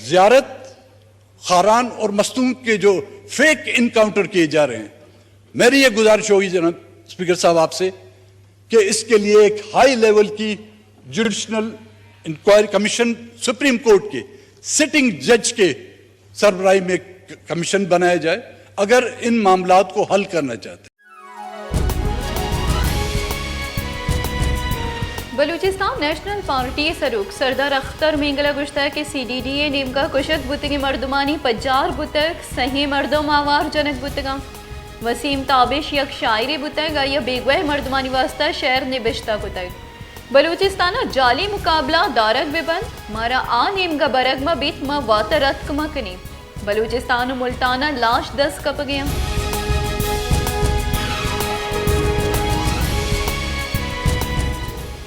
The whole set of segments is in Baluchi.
زیارت، خاران اور مستونگ کے جو فیک انکاؤنٹر کیے جا رہے ہیں، میری یہ گزارش ہوگی جناب اسپیکر صاحب آپ سے کہ اس کے لیے ایک ہائی لیول کی judicial inquiry commission, supreme court کے سٹنگ جج کے سربراہی میں کمیشن بنایا جائے، اگر ان معاملات کو حل کرنا چاہتے ہیں۔ بلوچستان نیشنل پارٹی ءِ سروک سردار اختر مینگل ءَ گوشتگ کہ سی ڈی ڈی ءِ نیمگ ءَ کشگ بوتگیں مردمانی پجار بوتگ، سہیں مردم آوار جنگ بوتگ اَنت۔ وسیم تابش یک شاعرے بوتگ، آئی ءَ بیگواہ مردمانی واستہ شعر نبشتہ کتگ۔ بلوچستان ءَ جعلی مقابلہ دارگ بہ بنت، مارا آ نیمگ ءَ برگ مہ بیت، ما واتر اتک مہ کنیں۔ بلوچستان ءُ ملتان ءَ لاش دست کپگ ءَ اَنت۔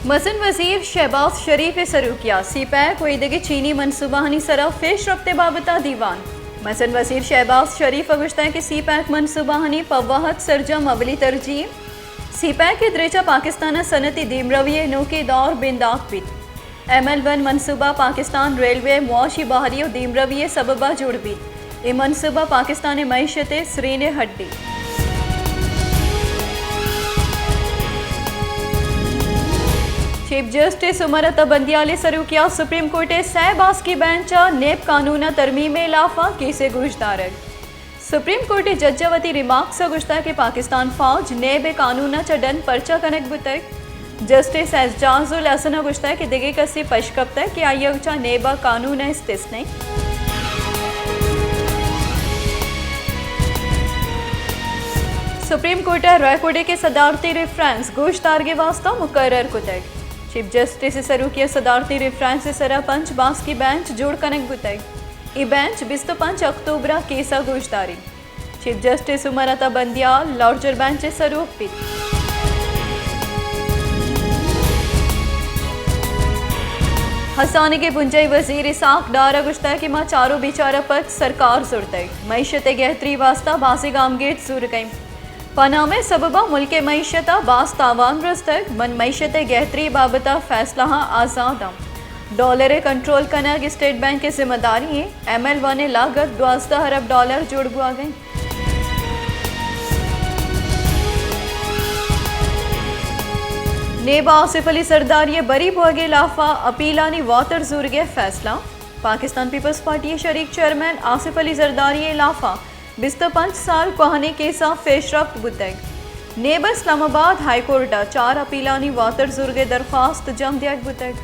مزن وزیر شہباز شریف ءِ سروکی ءَ سی پیک ءُ ایدگہ چینی منصوبہانی سرا پیش رفت ءِ بابت ءَ دیوان۔ مزن وزیر شہباز شریف ءَ گوشتگ کہ سی پیک منصوبہانی پہ وہد سرجم اولی ترجیح سی پیک ءِ دریچہ ءَ پاکستان ءِ صنعتی دیمروی ءِ نوکیں دور بندات بیت۔ ایم ایل ون منصوبہ پاکستان ریلوے ءِ معاشی بحالی ءُ دیمروی ءِ سبب ءَ جوڑ بیت۔ اے منصوبہ پاکستان ءِ معیشت ءِ سرین ءِ ہڈی۔ چیف جسٹس عمر عطا بندیال ءِ سروکی ءَ سپریم کورٹ ءِ سئے باسکی بینچ ءَ نیب قانون ءِ ترمیم ءِ ہلاف ءَ کیس ءِ گوشدارگ۔ سپریم کورٹ ءِ جج ءَ وتی ریمارکس ءَ گوشتگ کہ پاکستان فوج نیب ءِ قانون ءَ چہ ڈن پرچہ کنگ بوتگ۔ جسٹس اعجاز الحسن ءَ گوشتگ کہ دگہ کسے پشکپتگ کہ آئی ءَ چہ نیب ءِ قانون ءَ استثنی۔ سپریم کورٹ ءَ ریکوڈک ءِ صدارتی ریفرنس گوشدارگ ءِ واستہ مقرر کتگ۔ چیف جسٹس ءِ سروکی ءَ صدارتی ریفرنس ءِ سرا پنچ باسکی بینچ جوڑ کنگ بوتگ۔ اے بینچ بیست ءُ پنچ اکتوبر ءَ کیس ءَ گوشداری۔ چیف جسٹس عمر عطا بندیال لارجر بینچ ءِ سروک بیت۔ ہزانگ ءِ بنجاہی وزیر اسحاق ڈار ءَ گوشتگ کہ ما چار ءُ بیچار ءَ پد سرکار زرتگ، معیشت ءِ گہتری ءِ واستہ بازیں گامگیج زورگ ءَ ایں۔ پانامہ ءِ سبب ءَ ملک ءِ معیشت ءَ باز تاوان رستگ، من معیشت ءِ گہتری ءِ بابت ءَ فیصلہاں آزاد آں۔ ڈالر ءِ کنٹرول کنگ اسٹیٹ بینک ءِ ذمہ داری ایں، ایم ایل ون ءِ لاگت دوازدہ ارب ڈالر جوڑ بوھگ ءَ اِنت۔ نیب ءَ آصف علی زرداری ءِ بری بوھگ ءِ ہلاف ءَ اپیلانی واتر زورگ ءِ فیصلہ، پاکستان پیپلز پارٹی ءِ شریک چیئرمین آصف علی زرداری ءِ ہلاف ءَ بیست ءُ پنچ سال کوہنیں کیساں پیش رفت بوتگ۔ نیب ءَ اسلام آباد ہائی کورٹ ءَ چار اپیلانی واتر زورگ ءِ درخواست جم دیگ بوتگ۔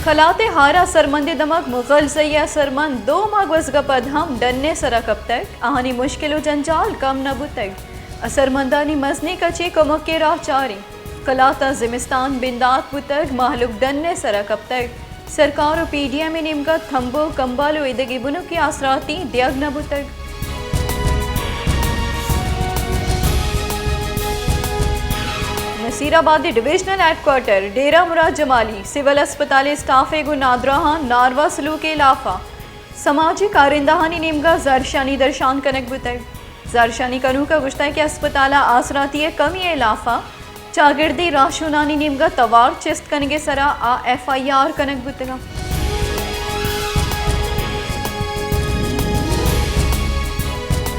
کلات ءِ ہار ءِ اثرمند ءِ دمگ مغل زئی ءِ اثرمند دو ماہ گوزگ ءَ پد ہم ڈن ءِ سرا کپتگ، آہانی مشکل ءُ جنجال کم نہ بوتگ۔ اثرمندانی مزنیں کچے کمک ءِ راہ چاری۔ کلات ءَ زمستان بندات بوتگ، مہلوک ڈن ءِ سرا کپتگ۔ سرکار ءُ پی ڈی ایم ءِ نیمگ ءَ تمبو، کمبل ءُ ایدگہ بنکی آسراتی دیگ نہ بوتگ۔ نصیر آباد ءِ ڈویژنل ہیڈ کوارٹر ڈیرہ مراد جمالی سول اسپتال ءِ اسٹاف ءِ گوں نادراہاں ناروا سلوک ءِ ہلاف ءَ سماجی کارندہانی نیمگ ءَ زہرشانی درشان کنگ بوتگ۔ زہرشانی کنوک ءَ گوشتگ کہ اسپتال ءَ آسراتی ءِ کمی ءِ ہلاف ءَ چاگردی راہشونانی نیمگ ءَ توار چست کنگ ءِ سرا آ ایف آئی آر کنگ بوتگ اَنت۔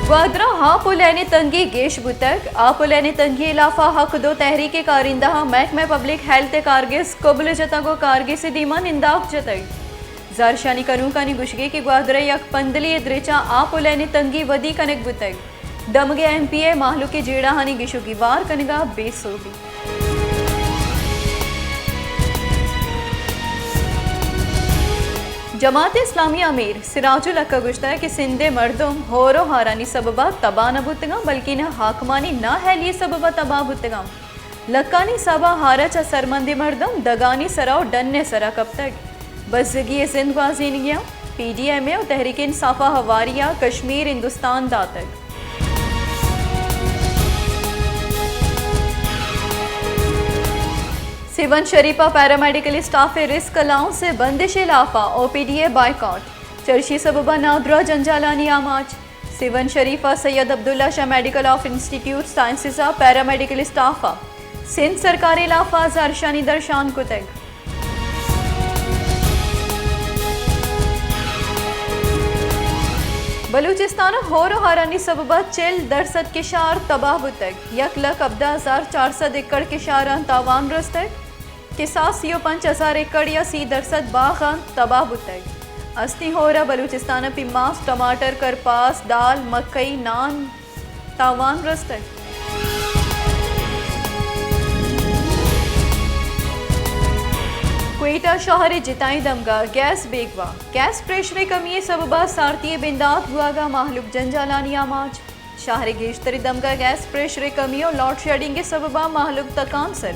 گوادر ءَ آپ ءُ لین ءِ تنگی گیش بوتگ۔ آپ ءُ لین ءِ تنگی ءِ ہلاف ءَ حق دو تحریک ءِ کارندہاں محکمہ پبلک ہیلتھ ءِ کارگس کبل جتگ ءُ کارگس ءِ دیما ننداپ جتگ۔ زہرشانی کنوکانی گوشگ اِنت کہ گوادر ءِ یک پندلی ءِ درچاں آپ ءُ لین ءِ تنگی ودی کنگ بوتگ۔ دمگ ءِ ایم پی اے مہلوک ءِ جیڑہانی گیش ءُ گیوار کنگ ءَ بے سوب اِنت۔ جماعت اسلامی ءِ امیر سراج الحق ءَ گوشتگ کہ سندھ ءِ مردم ہور ءُ ہارانی سبب ءَ تباہ نہ بوتگ اَنت، بلکیں حاکمانی نااہلی ءِ سبب ءَ تباہ بوتگ اَنت۔ لکانی حساب ءَ ہار ءَ چہ اثرمندیں مردم دگانی سرا ءُ ڈن ءِ سرا کپتگ۔ بزگی ءِ زند گوازینگی اَنت۔ پی ڈی ایم اے ءُ تحریک انصاف ءَ ہواری ءَ کشمیر ہندوستان داتگ۔ سیون شریف ءَ پیرامیڈیکل اسٹاف ءِ رسک الاؤنس ءِ بندش ءِ ہلاف ءَ او پی ڈی ءِ بائیکاٹ۔ چرشی سبب ءَ نادراہ جنجالانی آماچ۔ سیون شریف ءَ سید عبداللہ شاہ میڈیکل آف انسٹیٹیوٹ سائنسز ءِ پیرامیڈیکل اسٹاف ءَ سندھ سرکار ءِ لاف ءَ زھرشانی درشان کتگ۔ بلوچستان ءَ ھور ءُ ھارانی سبب ءَ چل درسد کشار تباہ بوتگ، یک لکھ ھبدہ ھزار چار سد ایکڑ کشاراں تاوان رستگ، کساس سی ءُ پنچ ھزار ایکڑ یا سی درسد باغاں تباہ بوتگ۔ استیں ھور ءَ بلوچستان ءَ پیماز، ٹماٹر، کرپاس، دال، مکئی، نان، تاوان رستگ۔ کوئٹہ شھر ءِ جتائیں دمگ ءَ گیس بیگواہ، گیس پریشر ءِ کمی ءِ سبب ءَ سارتی ءِ بندات بوھگ ءَ مھلوک جنجالانی آماچ۔ شھر ءِ گیشتریں دمگ ءَ گیس پریشر ءِ کمی ءُ لوڈ شیڈنگ ءِ سبب ءَ مھلوک تکانسر۔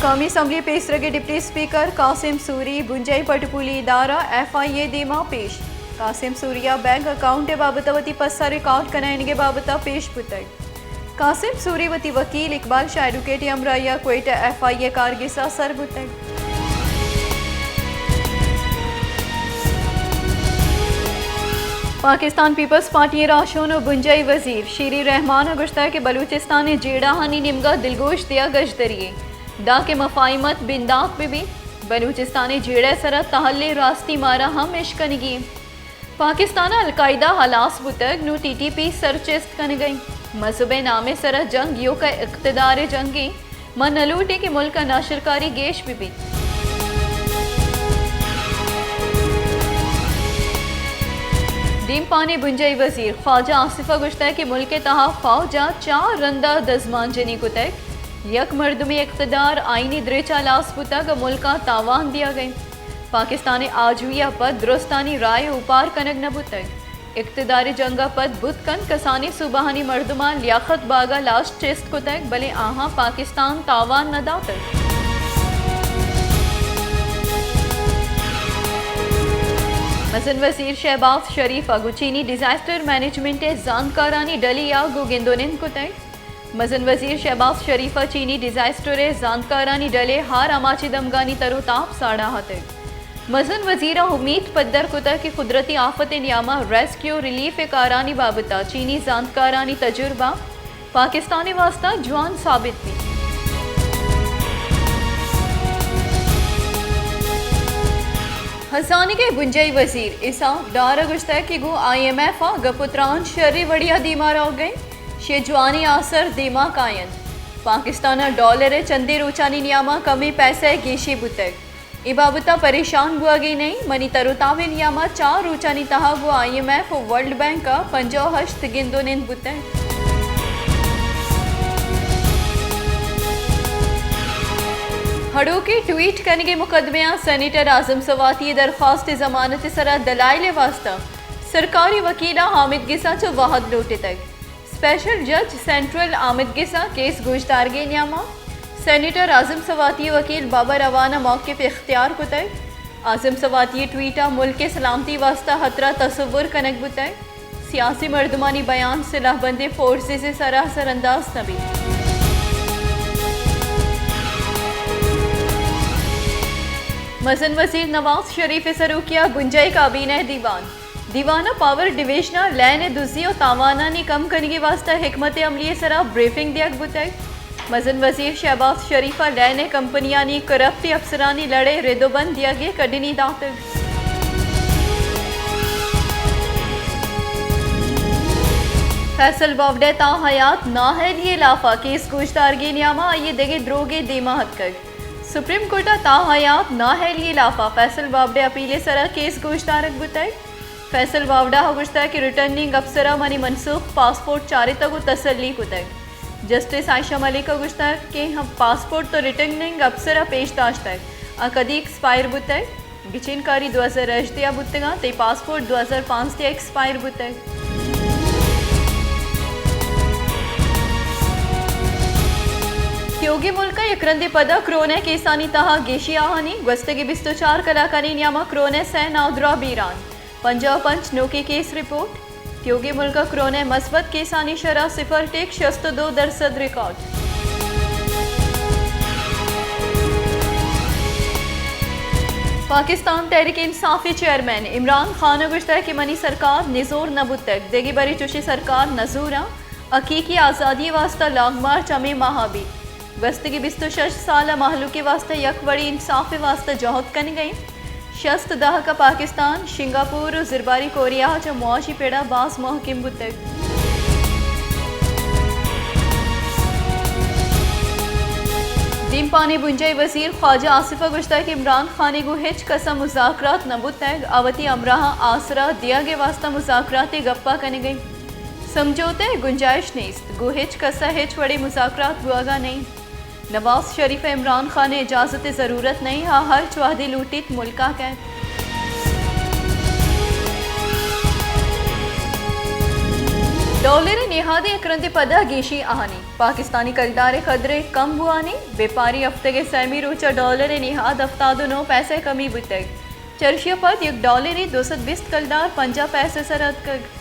قومی اسمبلی ءِ پیسرگیں ڈپٹی اسپیکر قاسم سوری بنجاہی پٹ پولی ادارہ ایف آئی اے ءِ دیما پیش۔ قاسم سوری ءَ بینک اکاؤنٹ ءِ بابت ءَ وتی پسہ ریکارڈ کنائینگ ءِ بابت ءَ پیش بوتگ۔ قاسم سوری وتی وکیل اقبال شاہ ایڈوکیٹ ءِ ھمراھی ءَ کوئٹہ ایف آئی اے ءِ کارگس ءَ سر بوتگ۔ پاکستان پیپلز پارٹی ءِ راھشون ءُ بنجاھی وزیر شیری رحمان ءَ گوشتگ کہ بلوچستان ءِ جیڑھانی نیمگ ءَ دلگوش دیگ اژدری یے، دانکہ مفاھمت بندات بہ بیت۔ بلوچستان ءِ جیڑہ ءِ سر ءَ تھل ءِ راستی مارا ھم اشکنگی اِنت۔ پاکستان ءَ القاعدہ ھلاس بوتگ، نوں ٹی ٹی پی سر چست کنگ ءَ اِنت۔ مذھب ءِ نام ءِ سر ءَ جنگ ایوک ءَ اقتدار ءِ جنگ اِنت۔ ما نہ لوٹیں کہ ملک ءَ ناشرکاری گیش بہ بیت۔ دیمپان ءِ بنجاھی وزیر خواجہ آصف ءَ گوشتگ کہ ملک ءِ تھا فوج ءَ چار رند ءَ دزمانجنی کتگ، یک مردمے اقتدار آئینی دریچ ءَ ھلاس بوتگ ءُ ملک ءَ تاوان دیگ ءَ اِنت۔ پاکستان ءِ آجوئی ءَ پد درستانی راہ ءِ اوپار کنگ نہ بوتگ۔ اقتدار ءِ جنگ ءَ پد بوت کنت کسانیں صوبہانی مردماں لیاقت باگ ءَ لاش چست کتگ، بلے آھاں پاکستان تاوان نہ داتگ۔ مزن وزیر شہباز شریف ءَ گوں چینی ڈیزاسٹر مینجمنٹ ءِ زانتکارانی ڈلے ءَ گوں گند ءُ نند کتگ۔ مزن وزیر شہباز شریف ءَ چینی ڈیزاسٹر ءِ زانتکارانی ڈلے ءَ ھار آماچیں دمگانی تر ءُ تاب ساڑاھتگ۔ مزن وزیر ءَ امیت پدر کتگ کہ قدرتی آفت ءِ نیام ءَ ریسکیو ریلیف ءِ کارانی بابت ءَ چینی زانتکارانی تجربہ پاکستان ءِ واستہ جوان ثابت بیت۔ ھزانگ ءِ بنجاھی وزیر اسحاق ڈار ءَ گوشتگ کہ گوں آئی ایم ایف ءَ گپ ءُ تران شریں وڑے ءَ دیما روگ ءَ اِنت، شے جوانیں آسر دیما کاینت۔ پاکستان ءَ ڈالر ءِ چندے روچانی نیام ءَ کمیں پیسہ ءِ گیشی بوتگ۔ اے بابت ءَ پریشان بوھگی نہ ایں، منی تر ءُ تاب ءِ نیام ءَ چار روچانی تھا گوں آئی ایم ایف ءُ ورلڈ بینک ءَ پنجاہ ءُ ھشت گند ءُ نند بوتگ۔ ھڑوکیں ٹویٹ کنگ ءِ مقدمہ ءَ سینیٹر اعظم سواتی ءِ درخواست ءِ ضمانت ءِ سر ءَ دلائل ءِ واستہ سرکاری وکیل ءَ آمدگس ءَ چہ وھد لوٹتگ۔ اسپیشل جج سینٹرل آمدگس ءَ کیس گوشدارگ ءِ نیام ءَ سینیٹر اعظم سواتی ءِ وکیل بابر اعوان ءَ موقف اختیار کتگ۔ اعظم سواتی ءِ ٹویٹ ءَ ملک ءِ سلامتی ءِ واستہ ھترہ تصور کنگ بوتگ۔ سیاسی مردمانی بیان سلاہ بندیں فورسز ءِ سر ءَ اثر انداز نہ بیت۔ مزن وزیر نواز شریف ءِ سروکی ءَ بنجاھی کابینہ ءِ دیوان۔ دیوان ءَ پاور ڈویژن ءَ لین ءِ دزی ءُ تاوانانی کم کنگ ءِ واستہ حکمت عملی ءِ سر ءَ بریفنگ دیگ بوتگ۔ مزن وزیر شہباز شریف ءَ لین ءِ کمپنیانی کرپٹ افسرانی لڑ ءِ رد ءُ بند دیگ ءِ کڈنی داتگ۔ فیصل بابڈے ءِ تاحیات نااہلی ءِ لاف ءَ کیس گوشدارگ ءِ نیام ءَ آئی ءِ دگہ دروگے دیما اتکگ۔ سپریم کورٹ ءَ تاحیات نااہلی ءِ لاف ءَ فیصل بابڈے ءِ اپیل ءِ سر ءَ کیس گوشدارگ بوتگ۔ فیصل بابڈا ءَ گوشتگ کہ ریٹرننگ افسر ءَ منی منسوخ پاسپورٹ چارتگ ءُ تسلی کتگ۔ جسٹس عائشہ ملک ءَ گوشتگ کہ ھم پاسپورٹ تو ریٹرننگ افسر ءَ پیش داشتگ، آ کدی ایکسپائر بوتگ؟ گچین کاری دو ھزار ھژدہ ءَ بوتگ اَنت، تئی پاسپورٹ دو ھزار پانزدہ ءَ ایکسپائر بوتگ۔ تیوگیں ملک ءَ یک رندے پدا کرونا ءِ کیسانی تہا گیشی آھانی، گوستگیں بیست ءُ چار کلاکانی نیام ءَ کرونا ءِ سئے نادراہ بیران۔ پنجاہ ءُ پنچ نوکیں کیس رپورٹ۔ تیوگیں ملک ءَ کرونا ءِ مثبت کیسانی شرح صفر ٹیک شست ءُ دو درسد ریکارڈ۔ پاکستان تحریک انصاف ءِ چیئرمین عمران خان ءَ گوشتگ کہ منی سرکار نزور نہ بوتگ، دگہ برے چوشیں سرکار نزوراں، حقیقی آزادی ءِ واستہ لانگ مارچ ہمے ماہ ءَ بیت۔ گوستگیں بیست ءُ شش سال ءَ مہلوک ءِ واستہ یک وڑیں انصاف ءِ واستہ جہد کنگ ءَ ایں۔ شست دہک ءَ پاکستان، شنگاپور ءُ زرباری کوریا ءَ چہ معاشی پڑ ءَ باز مہکم بوتگ۔ دیمپان ءِ بنجاہی وزیر خواجہ آصف ءَ گوشتگ کہ عمران خان ءَ گوں ہچ کس ءَ مذاکرات نہ بوتگ، آ وتی ہمراہاں آسرا دیگ ءِ واستہ مذاکرات ءِ گپ ءَ کنگ ءَ اِنت۔ سمجھوتہ ءِ گنجائش نیست، گوں ہچ کس ءَ ہچ وڑیں مذاکرات بوہگ ءَ نہ اِنت۔ نواز شریف ءَ عمران خان ءِ اجازت ءِ ضرورت نہ اِنت، آ ہرچ وہدے لوٹیت ملک ءَ کئیت۔ ڈالر ءِ نہاد ءَ یک رندے پدا گیشیں آہانی، پاکستانی کلدار ءِ قدر ءَ کم بوانی، بیپاری ہفتگ ءِ سیمی روچ ءَ ڈالر ءِ نہاد ہفتاد ءُ نو پیسہ کمی بوتگ۔ چرشی ءَ پد یک ڈالرے دو سد بیست کلدار پنجاہ پیسہ سر اتکگ۔